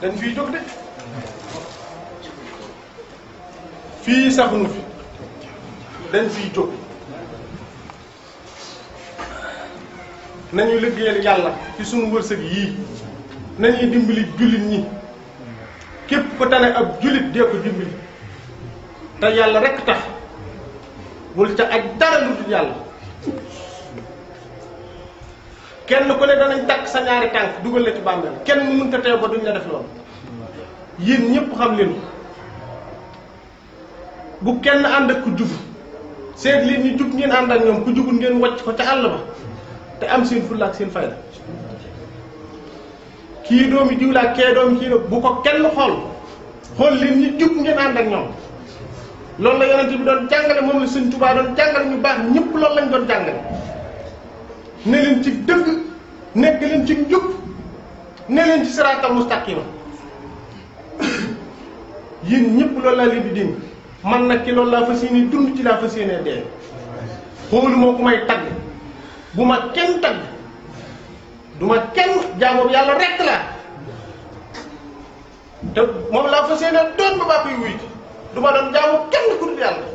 dañ fiy jóg de fii saxunu fi dañ fiy jóg nañu liggéeyal yàlla ci sunu wërsëg yii nañuy dimbali jullit ñi képp ko tane ab jullit dee ko dimbali te yàlla rekk tax bul ca aj dara lu dul yàlla kenn ku ne danañ takk sa ñaari tànk dugal la ci bàmmeel kenn mu mënta teew ba duñ la def loolu yéen ñëpp xam leen bu kenn ànd ak ku jub seet leen ñi jub ngeen ànd ak ñoom ku jubul ngeen wàcc ko ca àll ba te am seen fulla ak seen fayda kii doomi diw laa kee doomi kii nag bu ko kenn xool leen ñi jub ngeen ànd ak ñoom loolu la yonent bi doon jàngale moom la Sëñ Tuubaa doon jàngale ñu baax ñëpp loolu lañ doon jàngale ne leen ci dëgg nekk leen ci njub ne leen ci siraatal mustaqima yéen ñëpp loolu laa leen di dénk man nag ci loolu laa fas yéene dund ci laa fas yéene dee xoolu moo ku may tagg bu ma kenn tagg du ma kenn jaamu yàlla rekk laa te moom laa fas yéene doon ba baa koy wuy du ma doon jaamu kenn ku dul yàlla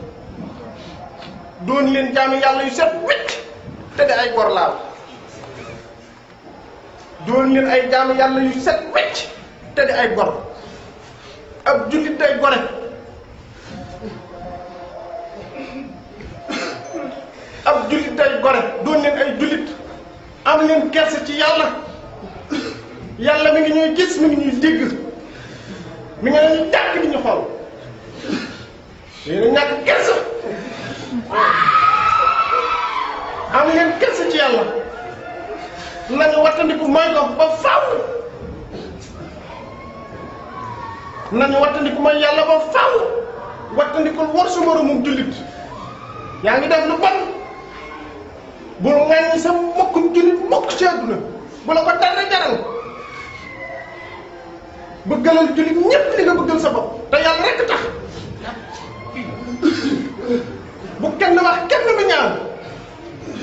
doon leen jaamu yàlla yu set wicc te de ay gor laaw doon leen ay jaamu yàlla yu set wicc te de ay gor ab jullit day gore ab jullit day gore doon leen ay jullit am leen kerse ci yàlla yàlla mi ngi ñuy gis mi ngi ñuy dégg mi ngi ñuy jàkk di ñu xool yéen a ñàkk kerse am leen kerse ci yàlla nañu wattandiku mooy ko ba faaw nañu wattandiku mooy yàlla ba faaw wattandikul war su moroomum jullit yaa ngi def lu bon bul ŋàññi sa mokkum jullit mokk ci àdduna bu la ko dara jaral bëggalal jullit ñépp li nga bëggal sa bopp te yàlla rekk tax bu kenn wax kenn lu ñaaw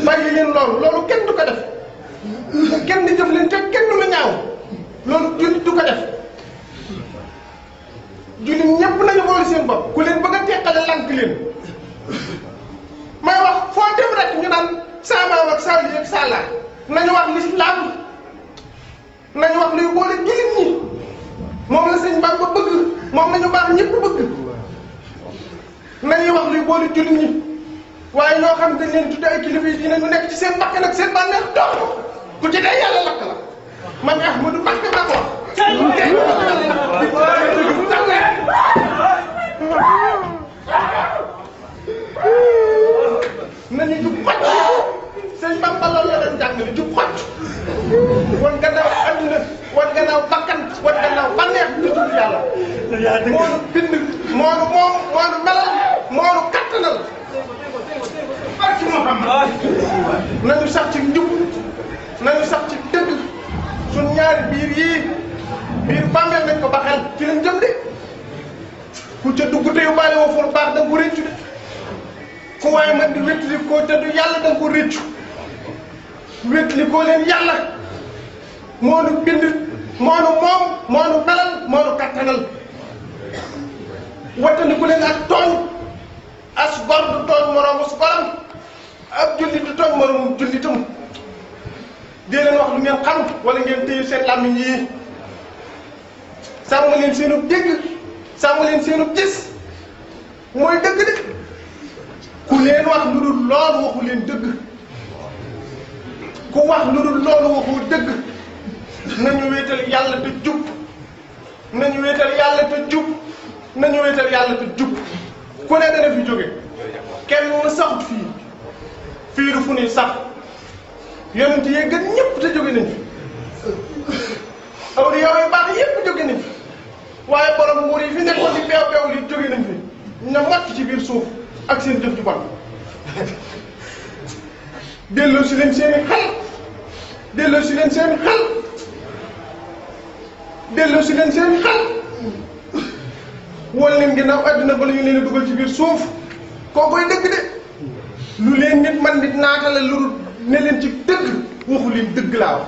bàyyi leen loolu kenn du ko def bu kenn di jëf leen te kenn lu ñaaw loolu jullit du ko def jullit ñépp nañu boole seen bopp ku leen bëgg a teqale lank leen may wax foo dem rek ñu naan saa maam ak saa lii ak saa laa nañu wax lislaam nañu wax luy boole jullit ñi moom la sëñ Bamba bëgg moom lañu baax ñépp bëgg nañuy wax luy boole jullit ñi waaye ñoo xam dañ leen tudde ay kilifa yi dinañu nekk ci seen bakkan ak seen bànneex dox ku ci dee yàlla lakk la man Ahmadou Mbacké maa ko wax nañu jub xocc sëñ Bamba loolu la doon jàngale jub xocc wan gannaaw adduna wan gannaaw bakkan wan gannaaw bànneex di tudd yàlla moonu bind moonu moom moonu melal moonu kattanal barki Muhammad nañu sax ci njub nañu sax ci dëgg suñ ñaari biir yii biir bàmmeel nañ ko ba xel ci lañ jëm de ku ca dugg te yóbbaale woo fu baax da nga ko réccu de ku waaye man di wétli koo te du yàlla da nga ko réccu wétli koo leen yàlla moonu bind moonu moom moonu melal moonu kattanal wattandiku leen ak tooñ as gor du tooñ moroomu su goram ab jullit du tooñ moroomu jullitam dee leen wax lu ngeen xam wala ngeen téye seen làmmiñ yi sàmm leen seenub dégg sàmm leen seenub gis mooy dëgg de ku leen wax lu dul loolu waxu leen dëgg ku wax lu dul loolu waxu dëgg nañu wéetal yàlla te jub nañu wéetal yàlla te jub nañu wéetal yàlla te jub ku ne dana fi jóge kenn saxut fii du fu ñuy sax yonent yi gën ñëpp te jóge nañ fi awliya yu baax yëpp jóge nañ fi waaye borom nguur yi fi nekkoon di beew beew li jóge nañ fi na màcc ci biir suuf ak seen jëf ju bon delloo si leen seeni xel delloo si leen seeni xel delloo si leen seeni xel wol leen ginnaaw àdduna bala ñu leen a dugal ci biir suuf koo koy dëgg de lu leen nit man nit naatale lu ne leen ci dëgg waxu leen dëgg laa wax